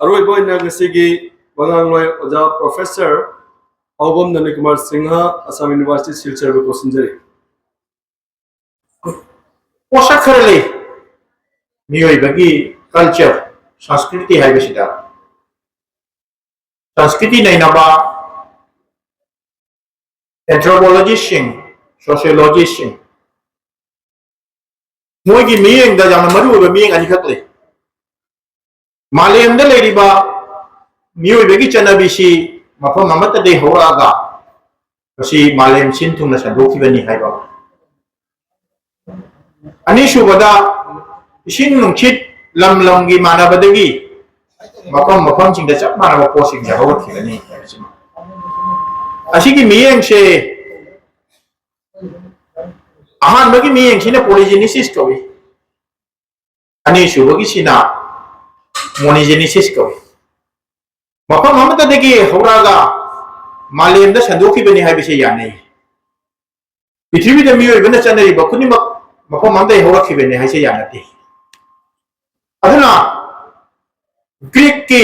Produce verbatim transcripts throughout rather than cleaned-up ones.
ꯑꯔꯣꯏꯕ ꯑꯣꯏꯅ ꯉꯁꯤꯒꯤ ꯋꯥꯉꯥꯡꯂꯣꯏ ꯑꯣꯖꯥ ꯄ꯭ꯔꯣꯐꯦꯁꯔ ꯑꯥꯎꯕꯝ ꯅꯟꯗꯀꯨꯃꯥꯔ ꯁꯤꯡꯍ, ꯑꯁꯥꯝ ꯌꯨꯅꯤꯚꯔꯁꯤꯇꯤ, ꯁꯤꯜꯆꯔꯕꯨ ꯀꯧꯁꯤꯟꯖꯔꯤ꯫ ꯄꯣꯠꯁꯛ ꯈꯔ ꯂꯩ ꯃꯤꯑꯣꯏꯕꯒꯤ ꯀꯜꯆꯔ, ꯁꯪꯁꯀ꯭ꯔꯤꯇꯤ ꯍꯥꯏꯕꯁꯤꯗ꯫ ꯁꯪꯁꯀ꯭ꯔꯤꯇꯤ ꯅꯩꯅꯕ ꯑꯦꯟꯊ꯭ꯔꯣꯄꯣꯂꯣꯖꯤꯁꯁꯤꯡ, ꯁꯣꯁꯤꯌꯣꯂꯣꯖꯤꯁꯁꯤꯡ, ꯃꯣꯏꯒꯤ ꯃꯤꯠꯌꯦꯡꯗ ꯌꯥꯝꯅ ꯃꯔꯨ ꯑꯣꯏꯕ ꯃꯤꯠꯌꯦꯡ ꯑꯅꯤꯈꯛ ꯂꯩ꯫ ꯃꯥꯂꯦꯝꯗ ꯂꯩꯔꯤꯕ ꯃꯤꯑꯣꯏꯕꯒꯤ ꯆꯠꯅꯕꯤꯁꯤ ꯃꯐꯝ ꯑꯃꯠꯇꯗꯒꯤ ꯍꯧꯔꯛꯑꯒ ꯃꯁꯤ ꯃꯥꯂꯦꯝ ꯁꯤꯟ ꯊꯨꯡꯅ ꯁꯟꯗꯣꯛꯈꯤꯕꯅꯤ ꯍꯥꯏꯕ꯫ ꯑꯅꯤꯁꯨꯕꯗ, ꯏꯁꯤꯡ ꯅꯨꯡꯁꯤꯠ ꯂꯝ ꯂꯝꯒꯤ ꯃꯥꯟꯅꯕꯗꯒꯤ ꯃꯐꯝ ꯃꯐꯝꯁꯤꯡꯗ ꯆꯞ ꯃꯥꯟꯅꯕ ꯄꯣꯠꯁꯤꯡꯁꯦ ꯍꯧꯔꯛꯈꯤꯕꯅꯤ ꯍꯥꯏꯕꯁꯤꯃ꯫ ꯑꯁꯤꯒꯤ ꯃꯤꯠꯌꯦꯡꯁꯦ, ꯑꯍꯥꯟꯕꯒꯤ ꯃꯤꯠꯌꯦꯡꯁꯤꯅ ꯄꯣꯂꯤꯖꯦꯅꯤꯁꯤꯁ ꯀꯧꯏ, ꯑꯅꯤꯁꯨꯕꯒꯤꯁꯤꯅ ꯃꯣꯅꯤꯖꯦꯅꯤꯁꯤꯁ ꯀꯧꯏ꯫ ꯃꯐꯝ ꯑꯃꯠꯇꯗꯒꯤ ꯍꯧꯔꯛꯑꯒ ꯃꯥꯂꯦꯝꯗ ꯁꯟꯗꯣꯛꯈꯤꯕꯅꯤ ꯍꯥꯏꯕꯁꯦ ꯌꯥꯅꯩ꯫ ꯄ꯭ꯔꯤꯊꯤꯕꯤꯗ ꯃꯤꯑꯣꯏꯕꯅ ꯆꯠꯅꯔꯤꯕ ꯈꯨꯗꯤꯡꯃꯛ ꯃꯐꯝ ꯑꯃꯗꯒꯤ ꯍꯧꯔꯛꯈꯤꯕꯅꯤ ꯍꯥꯏꯁꯦ ꯌꯥꯅꯗꯦ꯫ ꯑꯗꯨꯅ ꯒ꯭ꯔꯤꯛꯀꯤ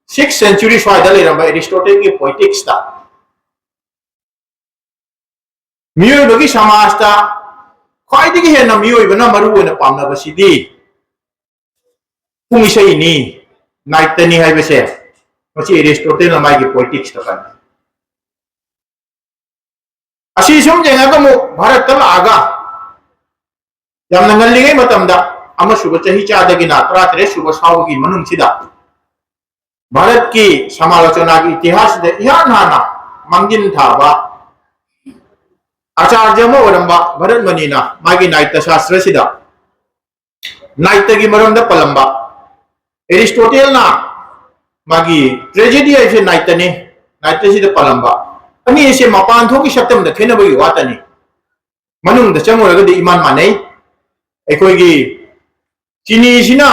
ꯁꯤꯛꯁ ꯁꯦꯟꯆꯨꯔꯤ ꯁ꯭ꯋꯥꯏꯗ ꯂꯩꯔꯝꯕ ꯑꯦꯔꯤꯁꯇꯣꯇꯦꯜꯒꯤ ꯄꯣꯏꯇꯤꯛꯁꯇ ꯃꯤꯑꯣꯏꯕꯒꯤ ꯁꯃꯥꯖꯇ ꯈ꯭ꯋꯥꯏꯗꯒꯤ ꯍꯦꯟꯅ ꯃꯤꯑꯣꯏꯕꯅ ꯃꯔꯨ ꯑꯣꯏꯅ ꯄꯥꯝꯅꯕꯁꯤꯗꯤ ꯄꯨꯡ ꯏꯁꯩꯅꯤ, ꯅꯥꯏꯇꯅꯤ ꯍꯥꯏꯕꯁꯦ ꯃꯁꯤ ꯑꯦꯔꯤꯁꯇꯣꯇꯦꯜꯅ ꯃꯥꯒꯤ ꯄꯣꯏꯇꯤꯛꯁꯇ ꯀꯜꯂꯤ꯫ ꯑꯁꯤ ꯁꯨꯝ ꯌꯦꯡꯉꯒ ꯑꯃꯨꯛ ꯚꯥꯔꯠꯇ ꯂꯥꯛꯑꯒ ꯌꯥꯝꯅ ꯉꯜꯂꯤꯉꯩ ꯃꯇꯝꯗ, ꯑꯃꯁꯨꯕ ꯆꯍꯤ ꯆꯥꯗꯒꯤꯅ ꯇꯔꯥꯇꯔꯦꯠ ꯁꯨꯕ ꯁꯥꯎꯕꯒꯤ ꯃꯅꯨꯡꯁꯤꯗ ꯚꯥꯔꯠꯀꯤ ꯁꯃꯥꯂꯣꯆꯅꯥꯒꯤ ꯏꯇꯤꯍꯥꯁꯁꯤꯗ ꯏꯍꯥꯟ ꯍꯥꯟꯅ ꯃꯥꯡꯖꯤꯟ ꯊꯥꯕ ꯑꯆꯥꯔꯖ ꯑꯃ ꯑꯣꯏꯔꯝꯕ ꯚꯔꯠꯃꯅꯤꯅ ꯃꯥꯒꯤ ꯅꯥꯏꯇ ꯁꯥꯁꯇ꯭ꯔꯁꯤꯗ ꯅꯥꯏꯇꯒꯤ ꯃꯔꯝꯗ ꯄꯜꯂꯝꯕ, ꯑꯦꯔꯤꯁꯇꯣꯇꯦꯜꯅ ꯃꯥꯒꯤ ꯇ꯭ꯔꯦꯖꯦꯗꯤ ꯍꯥꯏꯁꯦ ꯅꯥꯏꯇꯅꯤ, ꯅꯥꯏꯇꯁꯤꯗ ꯄꯜꯂꯝꯕ, ꯑꯅꯤ ꯑꯁꯦ ꯃꯄꯥꯟ ꯊꯣꯛꯀꯤ ꯁꯛꯇꯝꯗ ꯈꯦꯠꯅꯕꯒꯤ ꯋꯥꯇꯅꯤ, ꯃꯅꯨꯡꯗ ꯆꯪꯉꯨꯔꯒꯗꯤ ꯏꯃꯥꯟ ꯃꯥꯟꯅꯩ꯫ ꯑꯩꯈꯣꯏꯒꯤ ꯆꯤꯅꯤꯁꯤꯅ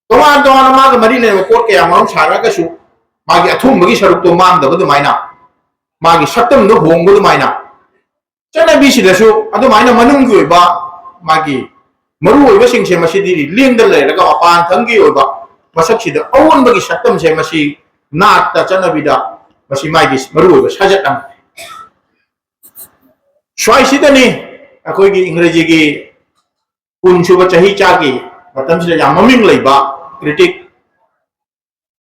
ꯇꯣꯉꯥꯟ ꯇꯣꯉꯥꯟꯅ ꯃꯥꯒ ꯃꯔꯤ ꯂꯩꯅꯕ ꯄꯣꯠ ꯀꯌꯥ ꯃꯔꯨꯝ ꯁꯥꯔꯛꯑꯒꯁꯨ ꯃꯥꯒꯤ ꯑꯊꯨꯝꯕꯒꯤ ꯁꯔꯨꯛꯇꯣ ꯃꯥꯡꯗꯕ ꯑꯗꯨꯃꯥꯏꯅ, ꯃꯥꯒꯤ ꯁꯛꯇꯝꯗꯣ ꯍꯣꯡꯕ ꯑꯗꯨꯃꯥꯏꯅ, ꯆꯠꯅꯕꯤꯁꯤꯗꯁꯨ ꯑꯗꯨꯃꯥꯏꯅ ꯃꯅꯨꯡꯒꯤ ꯑꯣꯏꯕ ꯃꯥꯒꯤ ꯃꯔꯨꯑꯣꯏꯕꯁꯤꯡꯁꯦ ꯃꯁꯤꯗꯤ ꯂꯦꯡꯗ ꯂꯩꯔꯒ ꯃꯄꯥꯟ ꯊꯪꯒꯤ ꯑꯣꯏꯕ ꯃꯁꯛꯁꯤꯗ ꯑꯑꯣꯟꯕꯒꯤ ꯁꯛꯇꯝꯁꯦ ꯃꯁꯤ ꯅꯥꯠꯇ ꯆꯠꯅꯕꯤꯗ ꯃꯁꯤ ꯃꯥꯒꯤ ꯃꯔꯨꯑꯣꯏꯕ ꯁꯥꯖꯠ ꯑꯃꯅꯤ꯫ ꯁ꯭ꯋꯥꯏꯁꯤꯗꯅꯤ ꯑꯩꯈꯣꯏꯒꯤ ꯏꯪꯒ꯭ꯔꯦꯖꯤꯒꯤ ꯀꯨꯟ ꯁꯨꯕ ꯆꯍꯤ ꯆꯥꯒꯤ ꯃꯇꯝꯁꯤꯗ ꯌꯥꯝ ꯃꯃꯤꯡ ꯂꯩꯕ critic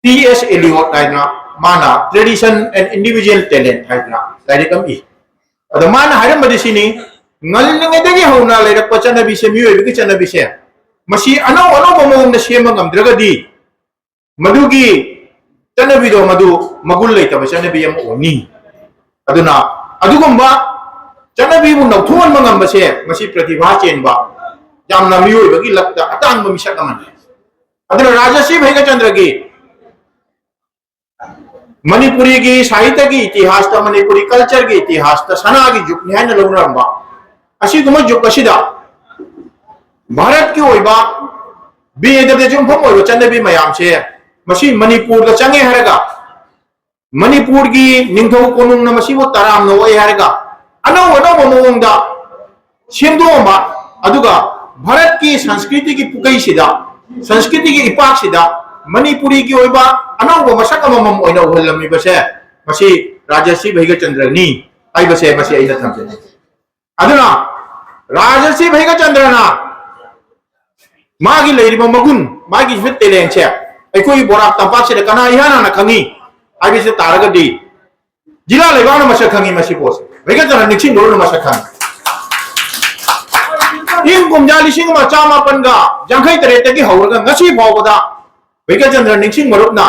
T S Eliot ꯍꯥꯏꯗꯅ ꯃꯥꯅ Tradition and Individual Talent ꯍꯥꯏꯗꯅ ꯂꯥꯏꯔꯤꯛ ꯑꯃ ꯏ꯫ ꯑꯗꯣ ꯃꯥꯅ ꯍꯥꯏꯔꯝꯕꯗꯤ ꯁꯤꯅꯤ, ꯉꯜꯂꯤꯉꯩꯗꯒꯤ ꯍꯧꯅ ꯂꯩꯔꯛꯄ ꯆꯠꯅꯕꯤꯁꯦ, ꯃꯤꯑꯣꯏꯕꯒꯤ ꯆꯠꯅꯕꯤꯁꯦ, ꯃꯁꯤ ꯑꯅꯧ ꯑꯅꯧꯕ ꯃꯑꯣꯡꯗ ꯁꯦꯝꯕ ꯉꯝꯗ꯭ꯔꯒꯗꯤ ꯃꯗꯨꯒꯤ ꯆꯠꯅꯕꯤꯗꯣ ꯃꯗꯨ ꯃꯒꯨꯟ ꯂꯩꯇꯕ ꯆꯠꯅꯕꯤ ꯑꯃ ꯑꯣꯏꯅꯤ꯫ ꯑꯗꯨꯅ ꯑꯗꯨꯒꯨꯝꯕ ꯆꯠꯅꯕꯤꯕꯨ ꯅꯧꯊꯣꯛꯍꯟꯕ ꯉꯝꯕꯁꯦ ꯃꯁꯤ ꯄ꯭ꯔꯇꯤꯚꯥ ꯆꯦꯟꯕ, ꯌꯥꯝꯅ ꯃꯤꯑꯣꯏꯕꯒꯤ ꯂꯛꯇ ꯑꯇꯥꯡꯕ ꯃꯤꯁꯛ ꯑꯃꯅꯤ꯫ ꯑꯗꯨꯅ ꯔꯥꯖꯁ꯭ꯔꯤ ꯚꯩꯒꯆꯟꯗ꯭ꯔꯒꯤ ꯃꯅꯤꯄꯨꯔꯤꯒꯤ ꯁꯥꯍꯤꯇ꯭ꯌꯒꯤ ꯏꯇꯤꯍꯥꯁꯇ, ꯃꯅꯤꯄꯨꯔꯤ cultureꯒꯤ ꯏꯇꯤꯍꯥꯁꯇ ꯁꯅꯥꯒꯤ ꯖꯨꯒꯅꯤ ꯍꯥꯏꯅ ꯂꯧꯅꯔꯝꯕ ꯑꯁꯤꯒꯨꯝꯕ ꯖꯨꯒ ꯑꯁꯤꯗ ꯚꯥꯔꯠꯀꯤ ꯑꯣꯏꯕ ꯕꯦꯗꯗ ꯌꯨꯝꯐꯝ ꯑꯣꯏꯕ ꯆꯠꯅꯕꯤ ꯃꯌꯥꯝꯁꯦ ꯃꯁꯤ ꯃꯅꯤꯄꯨꯔꯗ ꯆꯪꯉꯦ ꯍꯥꯏꯔꯒ, ꯃꯅꯤꯄꯨꯔꯒꯤ ꯅꯤꯡꯊꯧ ꯀꯣꯅꯨꯡꯅ ꯃꯁꯤꯕꯨ ꯇꯔꯥꯝꯅ ꯑꯣꯛꯑꯦ ꯍꯥꯏꯔꯒ, ꯑꯅꯧ ꯑꯅꯧꯕ ꯃꯑꯣꯡꯗ ꯁꯦꯝꯗꯣꯛꯑꯝꯕ, ꯑꯗꯨꯒ ꯚꯥꯔꯠꯀꯤ ꯁꯪꯁꯀ꯭ꯔꯤꯇꯤꯒꯤ ꯄꯨꯈꯩꯁꯤꯗ, ꯁꯪꯁꯀ꯭ꯔꯤꯇꯤꯒꯤ ꯏꯄꯥꯛꯁꯤꯗ ꯃꯅꯤꯄꯨꯔꯤꯒꯤ ꯑꯣꯏꯕ ꯑꯅꯧꯕ ꯃꯁꯛ ꯑꯃꯃꯝ ꯑꯣꯏꯅ ꯎꯍꯜꯂꯝꯃꯤꯕꯁꯦ ꯃꯁꯤ ꯔꯥꯖꯁ꯭ꯔꯤ ꯚꯩꯒꯆꯟꯗ꯭ꯔꯅꯤ ꯍꯥꯏꯕꯁꯦ ꯃꯁꯤ ꯑꯩꯅ ꯊꯝꯖꯅꯤꯡꯏ꯫ ꯑꯗꯨꯅ ꯔꯥꯖꯁ꯭ꯔꯤ ꯚꯩꯒꯆꯟꯗ꯭ꯔꯅ ꯃꯥꯒꯤ ꯂꯩꯔꯤꯕ ꯃꯒꯨꯟ, ꯃꯥꯒꯤ ꯍꯤꯠ ꯇꯦꯂꯦꯟꯁꯦ ꯑꯩꯈꯣꯏꯒꯤ ꯕꯣꯔꯥꯛ ꯇꯝꯄꯥꯛꯁꯤꯗ ꯀꯅꯥ ꯏꯍꯥꯟ ꯍꯥꯟꯅ ꯈꯪꯉꯤ ꯍꯥꯏꯕꯁꯤ ꯇꯥꯔꯒꯗꯤ ꯖꯤꯂꯥ ꯂꯩꯕꯥꯛꯅ ꯃꯁꯛ ꯈꯪꯉꯤ ꯃꯁꯤ ꯄꯣꯠꯁꯦ꯫ ꯚꯩꯒꯆꯟꯗ꯭ꯔ ꯅꯤꯡꯁꯤꯡꯕ ꯂꯣꯏꯅ ꯃꯁꯛ ꯈꯪꯉꯤ꯫ ꯏꯪ ꯀꯨꯝꯖꯥ ꯂꯤꯁꯤꯡ ꯑꯃ ꯆꯥꯃꯥꯄꯟꯒ ꯌꯥꯡꯈꯩ ꯇꯔꯦꯠꯇꯒꯤ ꯍꯧꯔꯒ ꯉꯁꯤ ꯐꯥꯎꯕꯗ ꯚꯩꯒꯆꯟꯗ꯭ꯔ ꯅꯤꯡꯁꯤꯡ ꯃꯔꯨꯞꯅ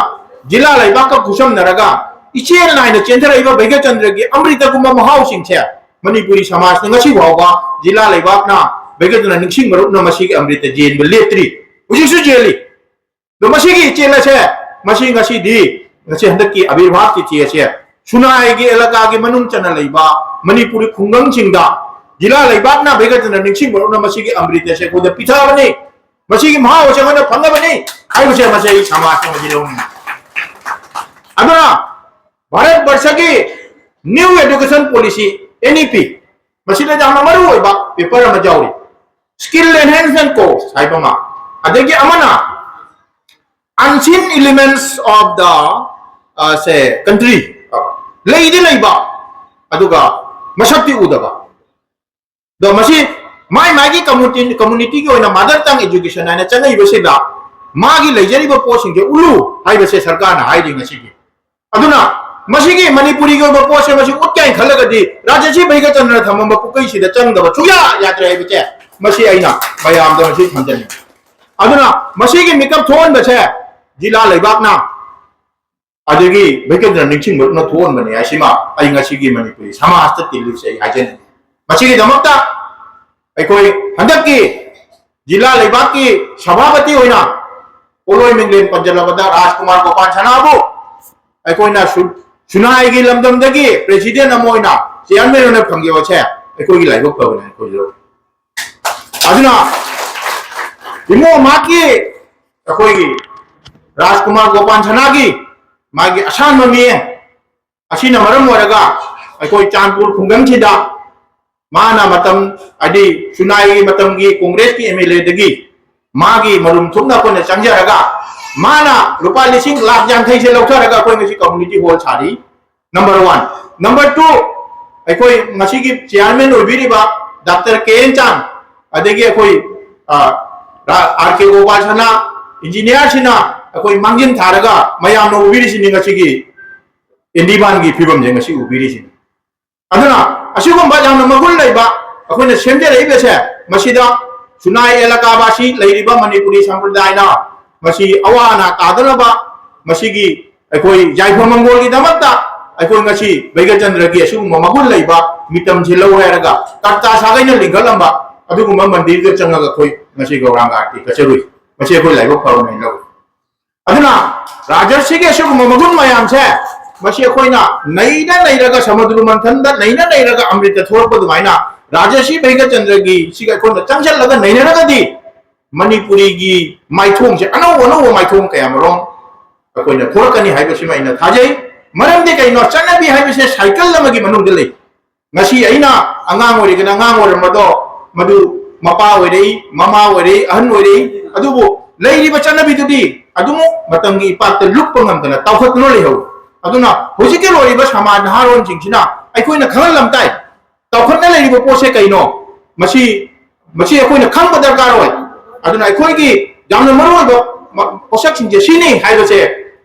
ꯖꯤꯂꯥ ꯂꯩꯕꯥꯛꯀ ꯈꯨꯠꯁꯝꯅꯔꯒ ꯏꯆꯦꯜ ꯅꯥꯏꯅ ꯆꯦꯟꯊꯔꯛꯏꯕ ꯚꯩꯒꯆꯟꯗ꯭ꯔꯒꯤ ꯑꯃ꯭ꯔꯤꯇꯒꯨꯝꯕ ꯃꯍꯥꯎꯁꯤꯡꯁꯦ ꯃꯅꯤꯄꯨꯔꯤ ꯁꯃꯥꯖꯅ ꯉꯁꯤ ꯐꯥꯎꯕ ꯖꯤꯂꯥ ꯂꯩꯕꯥꯛꯅ ꯚꯩꯒꯆꯟꯗ꯭ꯔ ꯅꯤꯡꯁꯤꯡ ꯃꯔꯨꯞꯅ ꯃꯁꯤꯒꯤ ꯑꯃ꯭ꯔꯤꯇ ꯆꯦꯟꯕ ꯂꯦꯞꯇ꯭ꯔꯤ, ꯍꯧꯖꯤꯛꯁꯨ ꯆꯦꯜꯂꯤ꯫ ꯑꯗꯣ ꯃꯁꯤꯒꯤ ꯏꯆꯦꯜ ꯑꯁꯦ, ꯃꯁꯤ ꯉꯁꯤꯗꯤ, ꯉꯁꯤ ꯍꯟꯗꯛꯀꯤ ꯑꯕꯤꯔꯚꯥꯕ ꯇꯤꯊꯤ ꯑꯁꯦ ꯁꯨꯅꯥꯏꯒꯤ ꯑꯦꯂꯥꯀꯥꯒꯤ ꯃꯅꯨꯡ ꯆꯟꯅ ꯂꯩꯕ ꯃꯅꯤꯄꯨꯔꯤ ꯈꯨꯡꯒꯪꯁꯤꯡꯗ ꯖꯤꯂꯥ ꯂꯩꯕꯥꯛꯅ ꯚꯩꯒꯆꯟꯗ꯭ꯔ ꯅꯤꯡꯁꯤꯡ ꯃꯔꯨꯞꯅ ꯃꯁꯤꯒꯤ ꯑꯃ꯭ꯔꯤꯇ ꯑꯁꯦ ꯑꯩꯈꯣꯏꯗ ꯄꯤꯊꯕꯅꯤ, ꯃꯁꯤꯒꯤ ꯃꯍꯥꯎ ꯑꯁꯦ ꯑꯩꯈꯣꯏꯅ ꯐꯪꯅꯕꯅꯤ ꯍꯥꯏꯕꯁꯦ ꯃꯁꯤ ꯑꯩ ꯁꯃꯥꯖꯇ ꯃꯁꯤ ꯂꯧꯅꯤꯡꯉꯤ꯫ ꯑꯗꯨꯅ Bharat ꯕꯔꯁꯒꯤ New Education Policy, N E P, ꯃꯁꯤꯗ ꯌꯥꯝꯅ ꯃꯔꯨ ꯑꯣꯏꯕ paper ꯑꯃ ꯌꯥꯎꯔꯤ꯫ Skill enhancement course ꯍꯥꯏꯕ ꯑꯃ, ꯑꯗꯒꯤ ꯑꯃꯅ unseen elements of the, uh, say, country, ꯂꯩꯗꯤ ꯂꯩꯕ ꯑꯗꯨꯒ ꯃꯁꯛꯇꯤ ꯎꯗꯕ꯫ ꯑꯗꯣ ꯃꯁꯤ ꯃꯥꯏ ꯃꯥꯒꯤ community communityꯒꯤ ꯑꯣꯏꯅ mother tongue education ꯍꯥꯏꯅ ꯆꯪꯉꯛꯏꯕꯁꯤꯗ ꯃꯥꯒꯤ ꯂꯩꯖꯔꯤꯕ ꯄꯣꯠꯁꯤꯡꯁꯦ ꯎꯠꯂꯨ ꯍꯥꯏꯕꯁꯦ ꯁꯔꯀꯥꯔꯅ ꯍꯥꯏꯔꯤ ꯉꯁꯤꯒꯤ꯫ ꯑꯗꯨꯅ ꯃꯁꯤꯒꯤ ꯃꯅꯤꯄꯨꯔꯤꯒꯤ ꯑꯣꯏꯕ ꯄꯣꯠꯁꯦ ꯃꯁꯤ ꯎꯠꯀꯦ ꯍꯥꯏꯅ ꯈꯜꯂꯒꯗꯤ ꯔꯥꯖꯁꯤ ꯚꯩꯒꯆꯟꯗ꯭ꯔꯅ ꯊꯝꯃꯝꯕ ꯄꯨꯈ꯭ꯔꯤꯁꯤꯗ ꯆꯪꯗꯕ ꯁꯨꯡꯌꯥ ꯌꯥꯗ꯭ꯔꯦ ꯍꯥꯏꯕꯁꯦ ꯃꯁꯤ ꯑꯩꯅ ꯃꯌꯥꯝꯗ ꯃꯁꯤ ꯊꯝꯖꯅꯤꯡꯉꯤ꯫ ꯑꯗꯨꯅ ꯃꯁꯤꯒꯤ ꯃꯤꯀꯞ ꯊꯣꯛꯍꯟꯕꯁꯦ ꯖꯤꯂꯥ ꯂꯩꯕꯥꯛꯅ ꯑꯗꯒꯤ ꯚꯩꯒꯆꯟꯗ꯭ꯔ ꯅꯤꯡꯁꯤꯡꯕꯗꯨꯅ ꯊꯣꯛꯍꯟꯕꯅꯦ ꯍꯥꯏꯁꯤꯃ ꯑꯩ ꯉꯁꯤꯒꯤ ꯃꯅꯤꯄꯨꯔꯤ ꯁꯃꯥꯖꯇ ꯇꯤꯜꯂꯤꯁꯦ ꯑꯩ ꯍꯥꯏꯖꯅꯤꯡꯉꯤ꯫ ꯃꯁꯤꯒꯤꯗꯃꯛꯇ ꯑꯩꯈꯣꯏ ꯍꯟꯗꯛꯀꯤ ꯖꯤꯂꯥ ꯂꯩꯕꯥꯛꯀꯤ ꯁꯚꯥꯄꯇꯤ ꯑꯣꯏꯅ ꯄꯣꯠꯂꯣꯏ ꯃꯤꯡꯂꯦꯟ ꯄꯟꯖꯜꯂꯕꯗ ꯔꯥꯖꯀꯨꯃꯥꯔ ꯒꯣꯄꯥꯜ ꯁꯅꯥꯕꯨ ꯑꯩꯈꯣꯏꯅ ꯁꯨ-, ꯁꯨꯅꯥꯏꯒꯤ ꯂꯝꯗꯝꯗꯒꯤ president ꯑꯃ ꯑꯣꯏꯅ chairman ꯑꯣꯏꯅ ꯐꯪꯈꯤꯕꯁꯦ ꯑꯩꯈꯣꯏꯒꯤ ꯂꯥꯏꯕꯛ ꯐꯕꯅꯦ ꯑꯩꯈꯣꯏꯁꯨ꯫ ꯑꯗꯨꯅ ꯏꯃꯣ ꯃꯍꯥꯛꯀꯤ ꯑꯩꯈꯣꯏꯒꯤ ꯔꯥꯖꯀꯨꯃꯥꯔ ꯒꯣꯄꯥꯜ ꯁꯅꯥꯒꯤ ꯃꯥꯒꯤ ꯑꯁꯥꯟꯕ ꯃꯤꯠꯌꯦꯡ ꯑꯁꯤꯅ ꯃꯔꯝ ꯑꯣꯏꯔꯒ ꯑꯩꯈꯣꯏ ꯆꯥꯟꯄꯨꯔ ꯈꯨꯡꯒꯪꯁꯤꯗ ꯃꯥꯅ ꯃꯇꯝ, ꯍꯥꯏꯗꯤ ꯁꯨꯅꯥꯏꯒꯤ ꯃꯇꯝꯒꯤ ꯀꯣꯡꯒ꯭ꯔꯦꯁꯀꯤ MLAꯗꯒꯤ ꯃꯥꯒꯤ ꯃꯔꯨꯝ ꯊꯨꯞꯅ ꯑꯩꯈꯣꯏꯅ ꯆꯪꯖꯔꯒ ꯃꯥꯅ ꯂꯨꯄꯥ ꯂꯤꯁꯤꯡ ꯂꯥꯈ ꯌꯥꯡꯈꯩꯁꯦ ꯂꯧꯊꯔꯒ ꯑꯩꯈꯣꯏ ꯉꯁꯤ community hall ꯁꯥꯔꯤ꯫ Number one꯫ Number two, ꯑꯩꯈꯣꯏ ꯉꯁꯤꯒꯤ chairman ꯑꯣꯏꯕꯤꯔꯤꯕ ꯗꯥꯛꯇꯔ ꯀꯦ ꯑꯦꯟ ꯆꯥꯟ, ꯑꯗꯒꯤ ꯑꯩꯈꯣꯏ, ꯑ, ꯔꯥ-, ꯑꯥꯔ ꯀꯦ ꯒꯣꯄꯥꯜ ꯁꯅꯥ, engineerꯁꯤꯅ ꯑꯩꯈꯣꯏ ꯃꯥꯡꯖꯤꯟ ꯊꯥꯔꯒ ꯃꯌꯥꯝꯅ ꯎꯕꯤꯔꯤꯁꯤꯅꯤ ꯉꯁꯤꯒꯤ ꯏꯟꯗꯤꯕꯥꯟꯒꯤ ꯐꯤꯕꯝꯁꯦ ꯉꯁꯤ ꯎꯕꯤꯔꯤꯁꯤꯅꯤ꯫ ꯑꯗꯨꯅ ꯑꯁꯤꯒꯨꯝꯕ ꯌꯥꯝꯅ ꯃꯒꯨꯟ ꯂꯩꯕ ꯑꯩꯈꯣꯏꯅ ꯁꯦꯝꯖꯔꯛꯏꯕꯁꯦ, ꯃꯁꯤꯗ ꯁꯨꯅꯥꯏ ꯑꯦꯂꯥꯀꯥꯕꯥꯁꯤ ꯂꯩꯔꯤꯕ ꯃꯅꯤꯄꯨꯔꯤ ꯁꯝꯄ꯭ꯔꯗꯥꯌꯅ ꯃꯁꯤ ꯑꯋꯥ ꯑꯅꯥ ꯇꯥꯗꯅꯕ, ꯃꯁꯤꯒꯤ ꯑꯩꯈꯣꯏ ꯌꯥꯏꯐ ꯃꯪꯒꯣꯜꯒꯤꯗꯃꯛꯇ ꯑꯩꯈꯣꯏ ꯉꯁꯤ ꯚꯩꯒꯆꯟꯗ꯭ꯔꯒꯤ ꯑꯁꯤꯒꯨꯝꯕ ꯃꯒꯨꯟ ꯂꯩꯕ ꯃꯤꯇꯝꯁꯦ ꯂꯧꯔꯦ ꯍꯥꯏꯔꯒ ꯀꯔꯇꯥ ꯁꯥꯒꯩꯅ ꯂꯤꯡꯈꯠꯂꯝꯕ ꯑꯗꯨꯒꯨꯝꯕ ꯃꯟꯗꯤꯔꯗꯨꯗ ꯆꯪꯉꯒ ꯑꯩꯈꯣꯏ ꯉꯁꯤ ꯒꯧꯔꯥꯡꯒ ꯑꯥꯔꯇꯤ ꯀꯠꯆꯔꯨꯏ꯫ ꯃꯁꯤ ꯑꯩꯈꯣꯏ ꯂꯥꯏꯕꯛ ꯐꯕꯅꯦꯅ ꯂꯧꯏ꯫ ꯑꯗꯨꯅ ꯔꯥꯖꯔꯁꯤꯒꯤ ꯑꯁꯤꯒꯨꯝꯕ ꯃꯒꯨꯟ ꯃꯌꯥꯝꯁꯦ, ꯃꯁꯤ ꯑꯩꯈꯣꯏꯅ ꯅꯩꯅ ꯅꯩꯔꯒ ꯁꯃꯨꯗ꯭ꯔ ꯃꯟꯊꯟꯗ ꯅꯩꯅ ꯅꯩꯔꯒ ꯑꯃ꯭ꯔꯤꯇ ꯊꯣꯛꯂꯛꯄ ꯑꯗꯨꯃꯥꯏꯅ ꯔꯥꯖꯔꯁꯤ ꯚꯩꯒꯆꯟꯗ꯭ꯔꯒꯤ ꯁꯤꯒ ꯑꯩꯈꯣꯏꯅ ꯆꯪꯁꯤꯜꯂꯒ ꯅꯩꯅꯔꯒꯗꯤ ꯃꯅꯤꯄꯨꯔꯤꯒꯤ ꯃꯥꯏꯊꯣꯡꯁꯦ ꯑꯅꯧ ꯑꯅꯧꯕ ꯃꯥꯏꯊꯣꯡ ꯀꯌꯥ ꯃꯔꯣꯝ ꯑꯩꯈꯣꯏꯅ ꯊꯣꯛꯂꯛꯀꯅꯤ ꯍꯥꯏꯕꯁꯤꯃ ꯑꯩꯅ ꯊꯥꯖꯩ꯫ ꯃꯔꯝꯗꯤ ꯀꯩꯅꯣ? ꯆꯠꯅꯕꯤ ꯍꯥꯏꯕꯁꯦ cycle ꯑꯃꯒꯤ ꯃꯅꯨꯡꯗ ꯂꯩ꯫ ꯉꯁꯤ ꯑꯩꯅ ꯑꯉꯥꯡ ꯑꯣꯏꯔꯤꯉꯩꯗ ꯑꯉꯥꯡ ꯑꯣꯏꯔꯝꯕꯗꯣ ꯃꯗꯨ ꯃꯄꯥ ꯑꯣꯏꯔꯛꯏ, ꯃꯃꯥ ꯑꯣꯏꯔꯛꯏ, ꯑꯍꯟ ꯑꯣꯏꯔꯛꯏ, ꯑꯗꯨꯕꯨ ꯂꯩꯔꯤꯕ ꯆꯠꯅꯕꯤꯗꯨꯗꯤ ꯑꯗꯨꯃꯛ ꯃꯇꯝꯒꯤ ꯏꯄꯥꯛꯇ ꯂꯨꯞꯄ ꯉꯝꯗꯅ ꯇꯥꯎꯈꯠꯇꯨꯅ ꯂꯩꯍꯧꯏ꯫ ꯑꯗꯨꯅ ꯍꯧꯖꯤꯛꯀꯤ ꯂꯣꯏꯔꯤꯕ ꯁꯃꯥꯖ ꯅꯍꯥꯔꯣꯟꯁꯤꯡꯁꯤꯅ ꯑꯩꯈꯣꯏꯅ ꯈꯪꯍꯜꯂꯝ ꯇꯥꯏ꯫ ꯆꯥꯎꯈꯠꯅ ꯂꯩꯔꯤꯕ ꯄꯣꯠꯁꯦ ꯀꯩꯅꯣ? ꯃꯁꯤ, ꯃꯁꯤ ꯑꯩꯈꯣꯏꯅ ꯈꯪꯕ ꯗꯔꯀꯥꯔ ꯑꯣꯏ꯫ ꯑꯗꯨꯅ ꯑꯩꯈꯣꯏꯒꯤ ꯌꯥꯝꯅ ꯃꯔꯨꯑꯣꯏꯕ ꯃ-, ꯄꯣꯠꯁꯛꯁꯤꯡꯁꯦ ꯁꯤꯅꯤ ꯍꯥꯏꯕꯁꯦ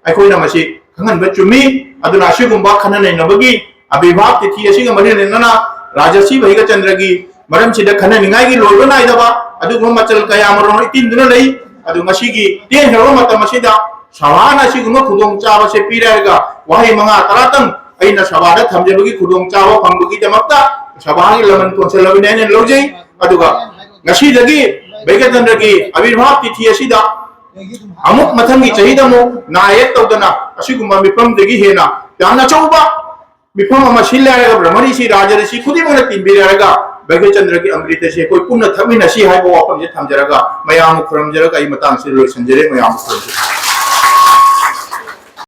ꯑꯩꯈꯣꯏꯅ ꯃꯁꯤ ꯈꯪꯍꯟꯕ ꯆꯨꯝꯃꯤ꯫ ꯑꯗꯨꯅ ꯑꯁꯤꯒꯨꯝꯕ ꯈꯟꯅ ꯅꯩꯅꯕꯒꯤ ꯑꯕꯤꯔꯚꯥꯕ ꯇꯤꯊꯤ ꯑꯁꯤꯒ ꯃꯔꯤ ꯂꯩꯅꯅ ꯔꯥꯖꯔꯁꯤ ꯚꯩꯒ꯭ꯌꯆꯟꯗ꯭ꯔꯒꯤ ꯃꯔꯝꯁꯤꯗ ꯈꯟꯅꯅꯤꯡꯉꯥꯏꯒꯤ ꯂꯣꯏꯕ ꯅꯥꯏꯗꯕ ꯑꯗꯨꯒꯨꯝꯕ ꯃꯆꯜ ꯀꯌꯥ ꯑꯃꯔꯣꯝ ꯏꯇꯤꯟꯗꯨꯅ ꯂꯩ꯫ ꯑꯗꯨ ꯉꯁꯤꯒꯤ ꯇꯦꯟꯈ꯭ꯔꯕ ꯃꯇꯝ ꯑꯁꯤꯗ ꯁꯚꯥꯅ ꯑꯁꯤꯒꯨꯝꯕ ꯈꯨꯗꯣꯡꯆꯥꯕꯁꯦ ꯄꯤꯔꯦ ꯍꯥꯏꯔꯒ ꯋꯥꯍꯩ ꯃꯉꯥ ꯇꯔꯥꯇꯪ ꯑꯩꯅ ꯁꯚꯥꯗ ꯊꯝꯖꯕꯒꯤ ꯈꯨꯗꯣꯡꯆꯥꯕ ꯐꯪꯕꯒꯤꯗꯃꯛꯇ ꯁꯚꯥꯒꯤ ꯂꯃꯟ ꯇꯣꯟꯁꯤꯜꯂꯕꯅꯤ ꯍꯥꯏꯅ ꯂꯧꯖꯩ꯫ ꯑꯗꯨꯒ ꯉꯁꯤꯗꯒꯤ ꯚꯩꯒ꯭ꯌꯆꯟꯗ꯭ꯔꯒꯤ ꯑꯕꯤꯔꯚꯥꯕ ꯇꯤꯊꯤ ꯑꯁꯤꯗ ꯑꯃꯨꯛ ꯃꯊꯪꯒꯤ ꯆꯍꯤꯗ ꯑꯃꯨꯛ ꯅꯥ ꯌꯦꯛ ꯇꯧꯗꯅ ꯑꯁꯤꯒꯨꯝꯕ ꯃꯤꯐꯝꯗꯒꯤ ꯍꯦꯟꯅ ꯌꯥꯝꯅ ꯑꯆꯧꯕ ꯃꯤꯐꯝ ꯑꯃ ꯁꯤꯜꯂꯦ ꯍꯥꯏꯔꯒ ꯕ꯭ꯔꯍꯃꯔꯤꯁꯤ ꯔꯥꯖꯔꯤꯁꯤ ꯈꯨꯗꯤꯡꯃꯛꯅ ꯇꯤꯟꯕꯤꯔꯦ ꯍꯥꯏꯔꯒ ꯚꯩꯒ꯭ꯌꯆꯟꯗ꯭ꯔꯒꯤ ꯑꯃ꯭ꯔꯤꯇꯁꯤ ꯑꯩꯈꯣꯏ ꯄꯨꯟꯅ ꯊꯛꯃꯤꯟꯅꯁꯤ ꯍꯥꯏꯕ ꯋꯥꯐꯝꯁꯦ ꯊꯝꯖꯔꯒ ꯃꯌꯥꯝꯕꯨ ꯈꯨꯔꯨꯝꯖꯔꯒ ꯑꯩ ꯃꯇꯥꯡꯁꯤꯗ ꯂꯣꯏꯁꯤꯟꯖꯔꯦ꯫ ꯃꯌꯥꯝꯕꯨ ꯈꯨꯔꯨꯝꯖꯔꯤ꯫